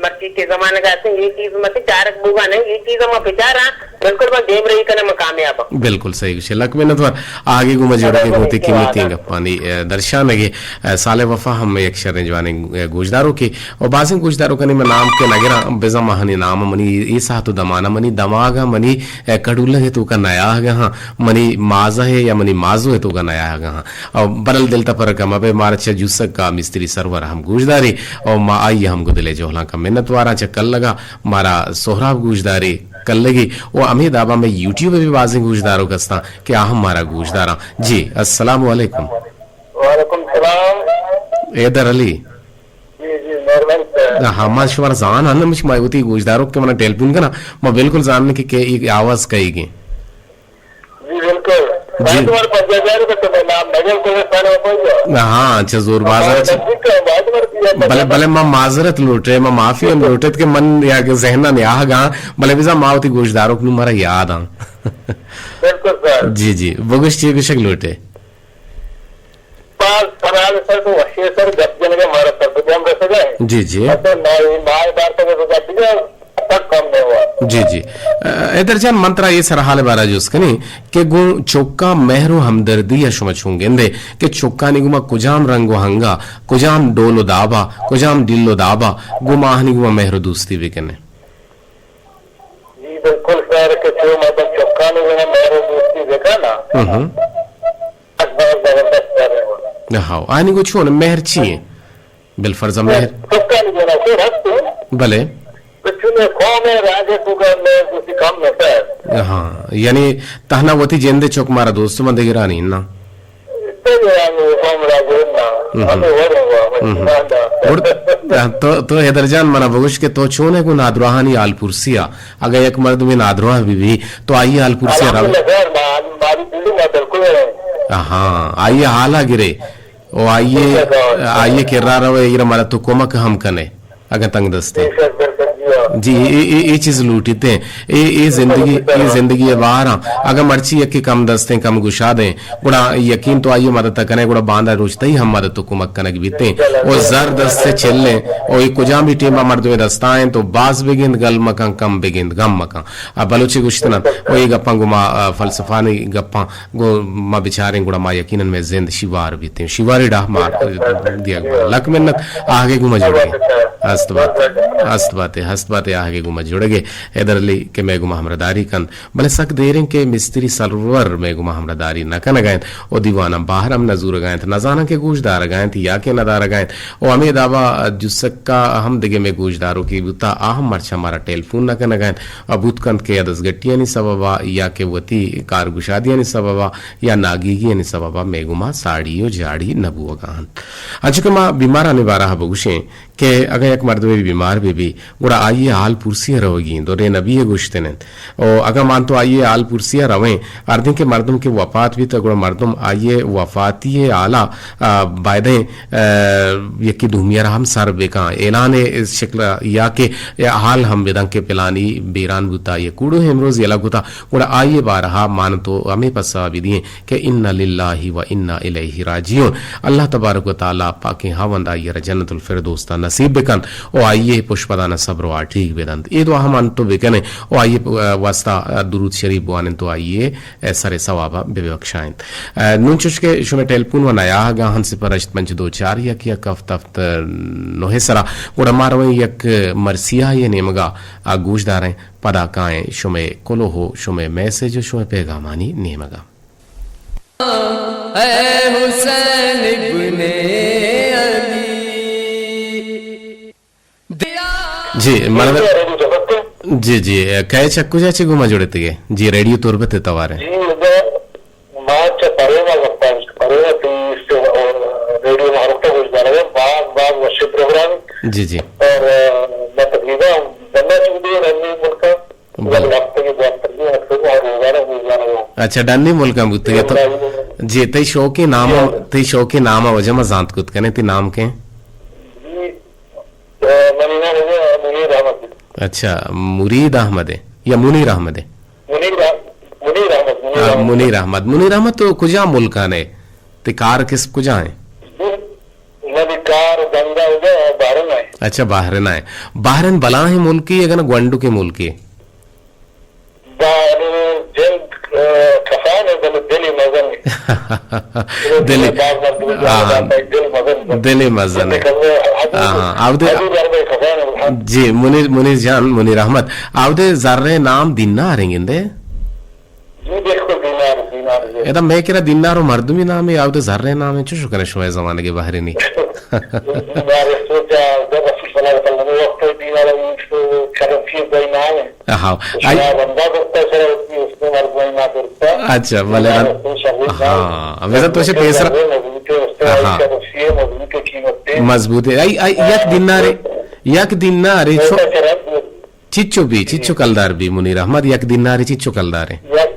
مرچی کے زمانگا ہستیں یہ چیز مت چارگ بوگا نہیں، یہ چیز ہم بچاراں، بالکل من دیم رہی کناں، من کامیاب ہوں۔ بالکل صحیح گوشے۔ لک منت وار۔ آگے گوں ما جوڑ کے گوں وتی قیمتی گپانی، اے، درشان گے، اے، صالح وفا ہم یک شریں جوانیں، اے، گوشداروکے و بازیں گوشداروکانی من نام کہ نگراں، بزاں ماہانی نام منی اے ساعت و دمانا منی دماغا منی، اے، کڈولگ توکا نیاہگا ہاں، منی مازہ یا منی مازو توکا نیاہگا ہاں۔ او برل دل تپرکا مبے، مارا چہ جوسک کا مستری سرور ہم گوشداری او ما آئی ہم گوں دلے جوہلاں کا منت واراں چہ کلگا مارا سہراب گوشداری۔ کلگی و ہمے دابا مئے یوٹیوب ء بھی بازیں گوشداروک ہستاں کہ آ ہم مارا گوشداراں۔ جی، السلام علیکم۔ وعلیکم السلام۔ حیدر علی۔ جی، جی، مہربانی سر۔ ہاں، ما شمارا زان ہن، مش ما وتی گوشداروک کہ منا ٹیلیفون کنا، ما بالکل زان کہ، کہ یہ آواز کئی گی۔ جی، بالکل۔ جی۔ بھائی، تمہارے پنجاب جا رہے تو میں نام نہیں لے سکتا، سر، ہو جائے۔ ہاں، اچھا، زور بازار ہمارے چ-، نزدیک کا ہے، بھائی، تمہارے پنجاب بلے، بلے، ما معذرت لوٹے، ما معافی ہم لوٹت کہ من یا کہ ذہن نہ آہگا، بلے بزاں ما وتی گوشداروک نوں مارا یاد آں۔ بالکل سر۔ جی، جی، بگوش چی گوشگ لوٹے؟ باز سرحال سر تو وشی سر گپ جنگے مارا سر تو ہم رسگا ہے۔ جی، جی۔ اصل ما، ما بار تو گپ دیگا تک کم نہیں ہوا۔ جی، جی۔ اے، حیدر جان، من ترا اے سرحال بارا جست کنی کہ گوں چکاں مہر و ہمدردی ء شما چون گندے کہ چکانی گوما کجام رنگ و ہنگا، کجام ڈول و دابا، کجام ڈیل و دابا گوں آہانی گوما مہر و دوستی بکنے؟ جی، بالکل سر، کہ چو مردم چکانی گوما مہر و دوستی بکنا، ہم۔ بہت زبردست کار ہے۔ ہاں، آنی گو چون مہر چی ہے؟ بالفرض مہر۔ چکانی گوما چون ہست۔ بلے۔ تو چون قوم ہے، راج ہے، تو کا مہر دوستی کم ہے سر۔ ہاں، یعنی تہنا وتی جند چک مارا دوست من دگرانی نا۔ تو یعنی قوم راج ہے نا۔ ہم۔ ہمیں ور ہوا، ہم۔ مسلمان دا۔ گڑ-، تو، تو حیدر جان منا بگوش کہ تو چون ہے گو نادراہانی حال پرسیا؟ اگاں یک مردمے نادراہ بہ بی، تو آئی ء حال پرسی ء روئے؟ الحمدللہ سر، ما، ماری دل ما بالکل ہے۔ ہاں، آئی ء حال ء گرے، او آئی ء، بے شک، ہاں۔ آئی ء کرا روئے، ایرا مارا تو کمک ہم کنے، اگاں تنگ دستے۔ بے شک، بالکل، جی۔ جی، اے، اے، اے چیز لوٹیت ایں۔ اے، اے زندگی، اے زندگی ءِ بہاراں۔ اگاں مرچی یکے کم دستیں، کم گشادیں، گڑا یقین تو آئی ءِ مدد ءَ کنئے، گڑا باندا روچ تئی ہم مدد و کمک کنگ بیتیں۔ او زر دست ءَ چلیں، او اے کجام بھی ٹیم ءَ مردمے دستا انت، تو باز بگند گل مکن، کم بگند گم مکن۔ آ بلوچی گوشتن انت، او اے گپاں گوں ما، آ، فلسفانی گپاں گوں ما بچاریں، گڑا ما یقیناً مئے زند شیوار بیتیں۔ شیواری ڈاہ ما دیگ بہ لک منت، آہگے گوں ما جوڑگے۔ ہست بات، ہست بات، ہست بات، آہگے گوں ما جوڑگے۔ حیدر علی کہ مئے گوں ما ہمراہداری کنت، بلے سک دیریں کہ مستری سرور مئے گوما ہمراہداری نہ کنگا انت و دیواناں باہر ہم نہ زورگا انت، نہ زاناں کہ گوش دارگا انت یا کہ نہ دارگا انت۔ و ہمے دابا جسکا ہم دگہ مئے گوشداروکے بوتا، آ ہم مرچاں مارا ٹیلیفون نہ کنگا انت۔ آ بوت کنت کہ یا دزگٹیانی سببا یا کہ وتی کارگشادیانی سببا یا ناگیگیانی سببا مئے گوما ساڑی و جاڑی نہ بوگا انت۔ انچو کہ ما بیمارانی بارہا بگوشیں، کہ اگاں یک مردمے بیمار بہ بی، گڑا آئی ءِ حال پرسی ءَ روگی انت، درے نبی ءَ گوشتن انت۔ و اگاں مان تو آئی ءِ حال پرسی ءَ رویں، ہردیں کہ مردم کہ وفات بیت، گڑا مردم آئی ءِ وفاتی ءِ حالا، آ، بایدیں، آ، یکے دومی ءَ را ہم سر بکن، اعلان ءِ شکل ءَ یا کہ حال ہم بدن کہ پلانی بیران بوتا، آئی ءِ کوڑو امروز یلہ کتا، گڑا آئی ءِ بارہا مان تو ہمے پسہ بدئیں کہ انا للہ و انا الیہ راجعون۔ اللہ تبارک و تعالی پاکیں ہاوند آئی ءَ را جنت الفردوس ءَ نصیب بکنت و آئی ءِ پشپدان ءَ صبر و آٹیگ بدنت۔ اے دعا ہم انت تو بکنیں و آئی ءِ واسطہ درود شریف بوانیں تو آئی ءِ سر ءِ ثواب ءَ ببخشائینت۔ نون چوش کہ شمئے ٹیلیفون و نیاہگا انت، صفر ہشت پنچ دو چار یک یک ہفت ہفت نو ءِ سرا، گڑا ما رویں یک مرثیہ ءِ نیمگا، گوش داریں۔ پدا کائیں شمئے کلوہ و شمئے میسج و شمئے پیغامانی نیمگا۔ اے حسین ابن علی۔ جی، مڑد-، جی، جی، کئے چہ کجا چہ گوما جڑتگے؟ جی، ریڈیو تربت ءِ توارے۔ جی، ادا ما چہ پروما گپاں، پروما تئی ریڈیو معرفت گوش دارگا، باز، باز وشیں پروگرام۔ جی، جی۔ اور، آ، ما تقریباً بندہ چودی رنگی ملکا بلے۔ اچھا، ڈنی ملکاں بوتگے تو۔ جی، تئی شوقیں نام، تئی شوقیں نام ءَ وجہ ما زانت کت کنیں، تئی نام کئے؟ جی، منی نام منیر احمد۔ اچھا، مرید احمد ہے یا منیر احمد ہے؟ منیر اح-، منیر احمد، منیر آ، احمد۔ منیر احمد۔ منیر احمد تو کجا ملکان ہے؟ تئی کار کسب کجا ہیں؟ منی کار دندا ادا بحرین ءَ۔ اچھا، بحرین ءَ۔ بحرین بلاہیں ملکے اگن گونڈکیں ملکے؟ بحرین جند، آ، کسان ہے، بلے دل مزن ہے۔ دل، باز مردم آہاں۔ دل مزن۔ دل مزن ہے۔ آہاں۔ آودے، جی، منیر، منیر جان، منیر احمد۔ آودے زر نام دینار ہیں گندے؟ جی، بالکل، دینار، دینار، جی۔ ادا مئے کرا دینار و مردمی نامے، آودے زرے نامے، چوش کنے شمئے زمانگے بحرینی؟ دینار سوچا، جب رسول صلی اللہ علیہ وسلم وقت دینار، کرنسی بئی نام ہے۔ آہا۔ شما بندہ درتا سر، اس نے مردمی نام درتا۔ اچھا، بلے دینار رن-، ہاں، ویسا تو سے پیسر۔ مضبوط ہے، اس سے آہا۔ کرنسی ہے، مضبوط ہے، قیمت ہے۔ مضبوط ہے۔ آئی، آئی، یک دینار، یک دینار، چھو-، چچو بی، چچو کلدار بی منیر احمد، یک دینارے چچو کلدارے؟ یک،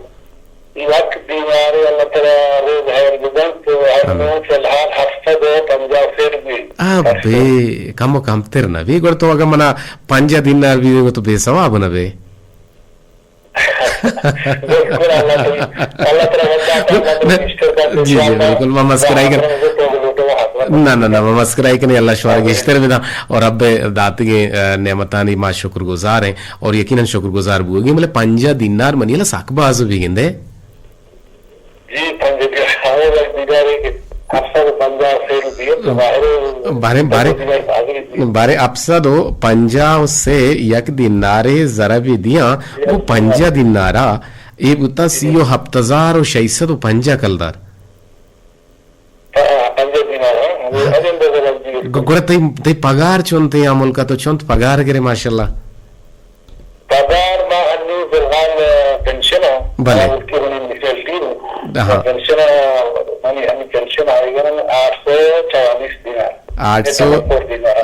یک دینارے اللہ تعالی روز ہیر بدنت، تو ہر آمین۔ فی الحال ہفت سد و پنجاہ سیر بی۔ ابے، کم و کمتر نہ بی، گڑا تو اگاں منا پنجاہ دینار بی، تو بے ثواب نہ بے۔ بالکل، اللہ تعالی، اللہ تعالی، اللہ تعالی، جی، جی، بالکل، ما مسکرائی کن۔ نہ، نہ، نہ، ما مسکرائی کنیں، اللہ شمارا گیشتر بدا۔ اور رب داتگیں، آ، نعمتانی ما شکر گزار ہیں اور یقیناً شکر گزار بوگیں۔ بلے پنجاہ دینار منی اللہ سک باز بی گندے۔ جی، پنجاہ دینار، ہمیں لگ دینار ہے کہ ہفت سد و پنجاہ سے روپیے تو باہر بارے، بارے، دینار حاضر ہے۔ بارے ہفت سد و پنجاہ سے یک دینارے ضرب دیاں، وہ پنجاہ دینارا، اے بوتا سی و ہپت ہزار و شش سد و پنجاہ کلدار۔ ہاں، پنجاہ دینار، ہاں۔ ہاں۔ گ-، گڑا تئی، تئی پگار چنت ایں آ ملکا، تو چنت پگار گرے، ماشاءاللہ؟ پگار ما انی فی الحال پنشن ہوں۔ بلے۔ ما ملکی منی مثال ٹیم ہوں۔ ہاں۔ پنشن، منی ہمی پنشن آئے گا آٹھ سو چوالیس دینار۔ آٹھ سو،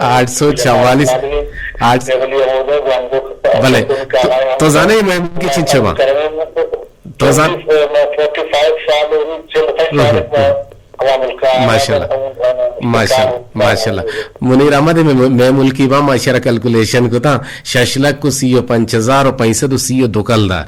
آٹھ سو چوالیس، آٹھ۔ بلے۔ تو، تو زانے میں کی چنچو با؟ تو زان-، فورٹی فائیو سال، چل پنچ سال ہم، ہم۔ ہم۔ ماشاءاللہ۔ ماشاءاللہ، ماشاءاللہ۔ منیر احمد مئے، مئے ملکی باں، ما اشرا کیلکولیشن کتاں، شش لکھ و سی و پنچ ہزار و پنچ سد و سی و دو کلدار۔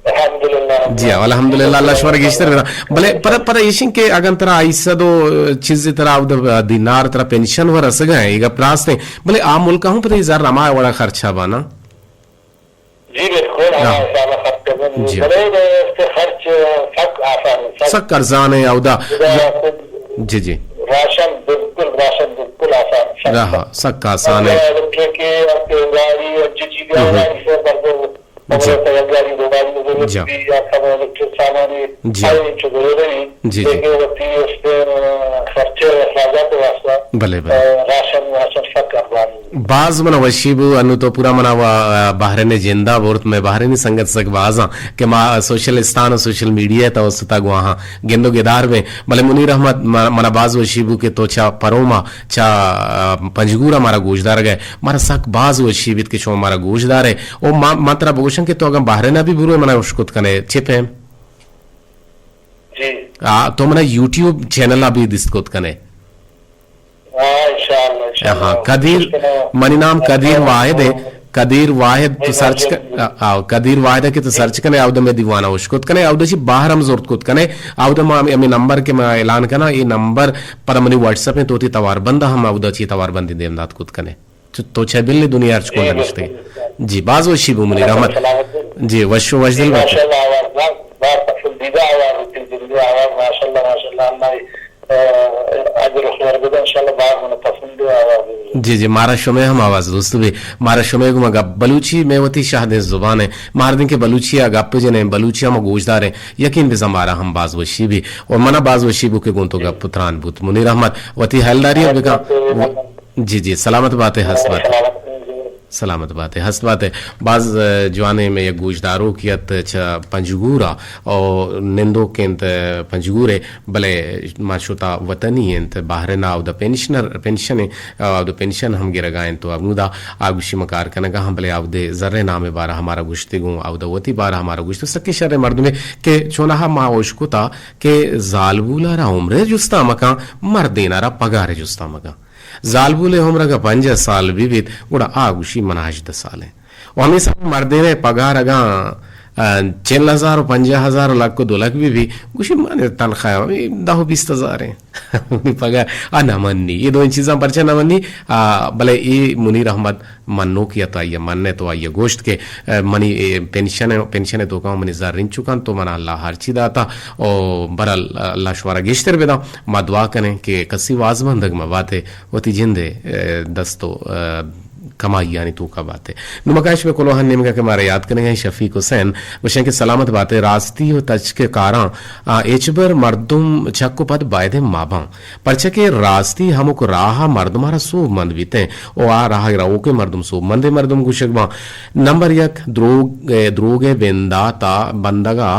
الحمدللہ۔ جی، الحمدللہ، اللہ شمارا گیشتر بداں۔ بلے پدا، پدا ایشیں کہ اگن ترا آئی سد و چیزے ترا اود دینار ترا پنشن و رسگا ہیں، اے گپ راست ہیں۔ بلے آ ملکا ہوں پدا اے زر ہما وڑا خرچہ بانا۔ جی، بالکل، ہما ہاں۔ حساب خرچ کرنا۔ جی۔ بلے، بلے اس کے خرچ سک آسان ہے، سک سک ارزان ہے، اودا۔ جی، جی۔ راشن بالکل، راشن بالکل آسان، سک۔ ہاں، سک آسان ہے۔ الیکٹرک کے، اور تیل گاڑی، اور جی، جی، ہوں، ہوں۔ گاڑی سے بردے جی۔ گاڑی، دو گاڑی ضرورت جی۔ بھی، یا سب الیکٹرک سامان ہے، جی۔ ہر چیز ضرورت ہے۔ جی، جی۔ لیکن وتی اس پہ، آ، خرچے و اخراجات واسطہ، بلے، بلے۔ آ، راشن، راشن سک ارزان ہے۔ باز من وشی بو، انو تو پورا منا و، آ، بحرین جندا برت، مئے بحرینی سنگت سک بازاں کہ ما سوشل استان و سوشل میڈیا توسطا گواہاں گند و گدار بیں۔ بلے منیر احمد، م-، منا باز وشی بو کہ تو چا پروما، چا، آ، پنجگورا مارا گوشدارگئے۔ مارا سک باز وشی بیت کہ شما مارا گوشدارے۔ او ما، ما ترا بگوشن کہ تو اگاں بحرین بھی بروے منا اشکت کنے، چے پیم؟ جی۔ آ، تو منا یوٹیوب چینل ء بھی دیست کت کنے۔ ہاں، انشاءاللہ، انشاءاللہ۔ ہاں، قدیر، منی نام قدیر واحد ہے۔ قدیر واحد تو سرچ ک-، آ، آ، قدیر واحد ہے کہ تو سرچ کنے، اود میں دیوانا اشکت کنے، اود چی باہر ہم زورت کت کنے، اود ما ہمیں، ہمیں نمبر کے میں اعلان کنا، یہ نمبر پر منی واٹس ایپ ہیں، تو تی توار بند ہم اود چی توار بندی دیم دات کت کنے۔ چ-، تو چہ بل دنیا ارچ کونڈا نشتگے۔ جی، باز وشی بو منیر احمد۔ جی، وش و وشدل بات۔ ماشاءاللہ، آواز باز، باز پسندیدہ آواز ہے، دل جنگی آواز، ماشاءاللہ، ماشاءاللہ، اللہ، آ، اجر و خیر بدے، انشاءاللہ، باز من پسند ہے آواز۔ جی، جی، مارا شمے ہم آواز دوست بی، مارا شمے گما گپ بلوچی میں وتی شاہدیں زبان ہے، ماردن کے بلوچی آ گپ جنے، بلوچی ہم گوشدار ہیں، یقین بزن مارا ہم باز وشی بی، اور منا باز وشی بو کہ گون تو گپ تران بوت۔ منیر احمد، وتی حیلداری بکن۔ جی، جی، سلامت بات ئے، ہست بات ئے۔ سلامت بات ئے، ہست بات ئے۔ باز، آ، جوانیں مئے یک گوشداروکے ات چہ پنجگور ء، او نندوک انت پنجگور ء، بلے ما شتا وطنی انت، بحرین ء اودا پنشنر، پنشن ء، اودا پنشن ہم گرگا انت۔ و ہمودا آ گوشی ما کار کنگا ہم، بلے اودے زرے نام ء بارہ ہمارا گوشتے گوں، اودا وتی بارہ ہمارا گوشتے۔ سکیں شریں مردمے کہ چونہا ما اشکتا کہ زالبول ء را عمرے جستا مکان، مردین ء را پگارے جستا مکان۔ زالبولے عمر اگاں پنجاہ سال بہ بیت، گڑا آ گوشی من ہژدہ سال ایں۔ و ہمے سال مردینے پگار اگاں، آ، چل ہزار و پنجاہ ہزار و لکھ و دو لکھ بہ بی، گوشی من تنخواہ ہمے دہ و بیست ہزار ایں۔ منی پگار آ نہ منی۔ اے دوئیں چیزاں پرچہ نہ منی؟ آ، بلے اے منیر احمد منوک یا تو آئی ء من ء تو آئی ء گوشت کہ، آ، منی اے پنشن ء، پنشن ء توکا منی زر انچو کنت تو منا اللہ ہرچی داتا۔ او برحال اللہ شمارا گیشتر بداں۔ ما دعا کنیں کہ کسی وازمندگ مہ باتے، وتی جندے، اے، دست و، اے، کمائیانی توکا باتے۔ نمکا اش میں کلوہن نیمگا کہ مارا یاد کنگا ہیں شفیق حسین، گوشیں کہ سلامت باتے، راستی و تچک کاراں، آ، ہچبر مردم چک و پد بایدیں ماباں۔ پرچہ کہ راستی ہمک راہ مردمارا سوب مند بیتیں و آ راہ روکیں مردم سوب مندیں مردم گوشگ باں۔ نمبر یک، دروگ، اے، دروگ بنداتا بندگا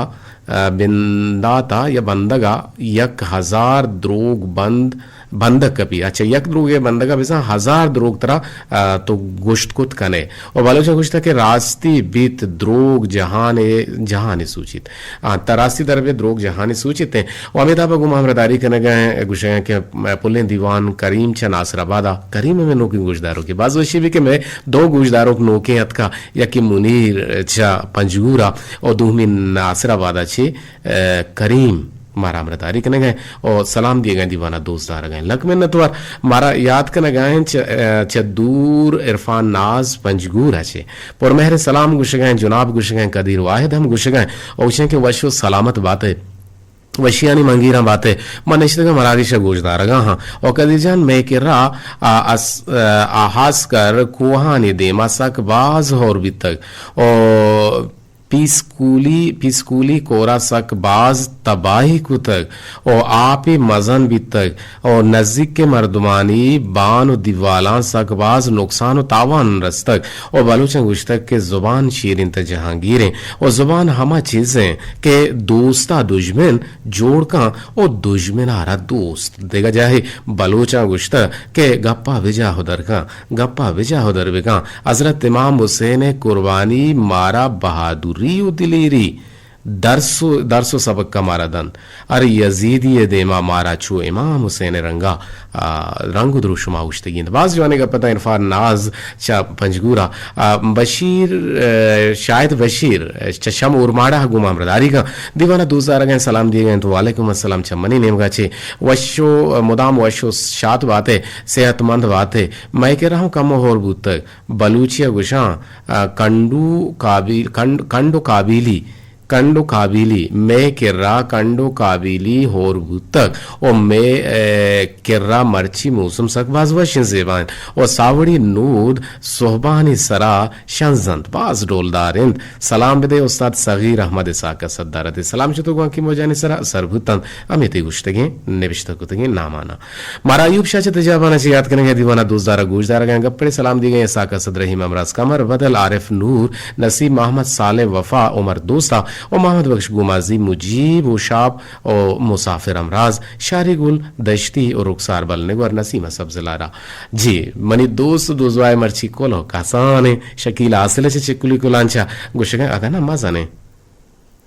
ء بندات ء یا بندگ ء یک ہزار دروگ بند، بندگ کپی۔ اچھا، یک دروگے بندگ ء بزاں ہزار دروگ ترا، ء، تو گوشت کت کنے۔ و بلوچ ء گوشتہ کہ راستی بیت دروگ جہان ء، جہان ء سوچیت۔ آ، تا راستی در بے دروگ جہان ء سوچیت ہیں۔ و ہمے دابا گوں ہمراہداری کنگ ء گوشگ ء کہ پلیں دیوان کریم چہ ناصر آباد ء، کریم ہمیں نوکیں گوشداروکے۔ باز وشی بھی کہ میں دو گوشداروک نوکیں اتکا، یکے منیر چہ پنجگور ء و دومی ناصر آباد ء چہ، ء، کریم مارا ہمراہداری کنگ ء و سلام دیگ ء دیوان ء دوست دارگ ء۔ لک منتوار۔ مارا یاد کنگ ء چہ، ء، چہ دور عرفان ناز پنجگور ء چہ پرمہر سلام گوشگ ء، جناب گوشگ ء، قدیر واحد ہم گوشگ ء و گوشیں کہ وش و سلامت بات ء۔ وشیانی منگیراں بات ء۔ من نشتگاں مراگش ء گوشدارگاں ہاں۔ و قدیر جان مئے کرا آ، اس-، آ، آ ہاسکر کوہانی دیما سک باز ہور بیتگ و پیسکولی، پیسکولی کورا سک باز تباہی کتگ و آپے مزن بیتگ و نزیک مردمانی بان و دیوالاں سک باز نقصان و تاوان رستگ و بلوچاں گوشتگ کہ زبان شیرین تہ جہانگیریں و زبان ہما چیزیں کہ دوستا دژمن جوڑ کن و دژمن ء را دوست۔ دگہ جاہے بلوچاں گوشتہ کہ گپا بجاہ و در کن، گپا بجاہ و در بکن۔ حضرت امام حسین ء قربانی مارا بہادری و دلیری درس و، درس و سبق ءَ مارا دنت۔ ہر یزیدی ءِ دیما مارا چو امام حسین ءِ رنگا، آ، رنگ و دروشما اوشتگی انت۔ باز جوانیں گپ اتاں عرفان ناز چہ پنجگورا، آ، بشیر، آ، شاہد بشیر چہ شم اورماڑہ گوں ما ہمراہداری کن۔ دیوانا دوست دارگیں سلام دیگا انت۔ وعلیکم السلام چہ منی نیمگا چہ وش و مدام وش و شات باتے، صحت مند باتے۔ مئے کرا ہم کمو ہور بوتگ۔ بلوچی ءَ گوشاں، آ، کنڈو کابیل-، کنڈ-، کنڈ و کابیلی، کنڈ و کابیلی، مئے کرا کنڈ و کابیلی ہور بوتگ و مئے، اے، کرا مرچی موسم سک باز وشیں زیبا انت و ساوڑی نود سہبانی سرا شنز انت، باز ڈولدار انت۔ سلام بدے استاد صغیر احمد اسحاق اسد دارد۔ سلام چتو گوانکی موجانی سرا سر بوتنت۔ ہمے تئی گوشتگیں نبشتہ کتگیں نامانا۔ مارا ایوب شاہ چہ تجابان ءَ چہ یات کنگ ءَ دیوان ءَ دوست دار ءُ گوش دارگ ءَ گپ پڑے سلام دیگ ءَ اسحاق اسد رحیم امراض قمر بدل عارف نور نسیم محمد صالح وفا عمر دوستا ءُ محمد بخش گومازی مجیب ءُ شاپ ءُ مسافر امراض شاری گل دشتی ءُ رخسار بل نگور نسیم سبز لارا۔ جی منی دوست ءُ دوزواہ مرچی کلو کسان شکیل حاصل چہ چکلی کلانچا گوشگ ءَ اگاں نہ مزنیں۔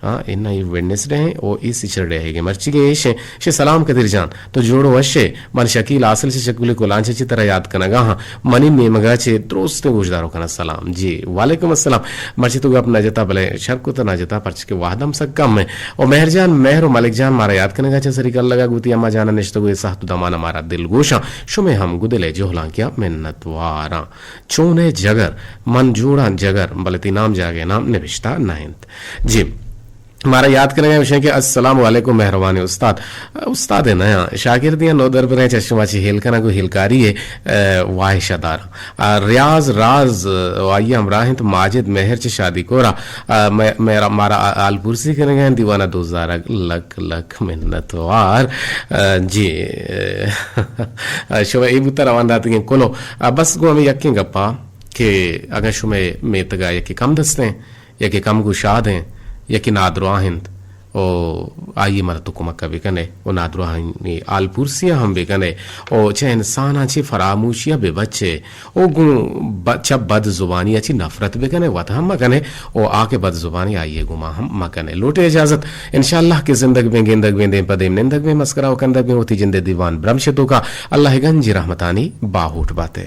ہاں، اناں اے ویڈنسڈے ہیں او اے سیچرڈے ہے کہ مرچی کے ایش ہیں۔ شے سلام قدیر جان، تو جوڑ وش ہے؟ من شکیل حاصل چہ شکل کلانچ چہ ترا یاد کنگا ہاں۔ منی نیمگا چہ درست گوشدارو کنا سلام۔ جی، وعلیکم السلام۔ مرچی تو گپ نہ جتا بلے شر کو تو نہ جتا پرچہ کہ وہدم سک کم ہے۔ او مہر جان، مہر و ملک جان مارا یاد کنگا چہ سری کل لگا گوتی اما جانا نشتگو اے ساعت و دمانا مارا دل گوشاں۔ شمے ہم گدلے جہلانکیا منت واراں۔ چونیں جگر، من جوڑاں جگر، بلے تئی نام جاگہ نام نبشتہ نہ انت۔ جی، مارا یاد کنگ ءَ گوشیں کہ السلام علیکم مہروانیں استاد۔ استاد ءَ نیاں، شاگردیاں نودربریں چہ شما چہ ہیل کنگ ءُ ہیلکاری ءِ، اے، واہش ءَ داراں۔ آ، ریاض راز، آ، آئی ءِ ہمراہ انت ماجد مہر چہ شادی کورا، آ، مہ-، مہرا-، مارا آ-، حال پرسی کنگ ءَ انت دیوان ءَ دوست دارگ لک لک منت وار۔ آ، جی، آ، شما اے بوتا روان داتگیں کلو۔ آ، بس گوں ہمے یکیں گپا کہ اگاں شمئے میتگا یکے کم دستیں، یکے کم گوں شادیں، یکے نادراہ انت، او آئی ءَ مدد و کمک ءَ بکنے، او نادراہانی حال پرسی ءَ ہم بکنے، او چہ انساناں چہ فراموشی ءَ بہ بچے، او گوں ب-، چہ بد زبانی ءَ چہ نفرت بکنے، وت ہم مکنے، او آ کہ بد زبانی آئی ءَ گوما ہم مکنے۔ لوٹے اجازت، انشاءاللہ کہ زندگ بیں، گندگ بیں، دیم پہ دیم نندگ بیں، مسکرا و کندگ بیں، وتی جندے دیوان برمش توکا اللہ ءِ گنجیں رحمتانی باہوٹ باتے۔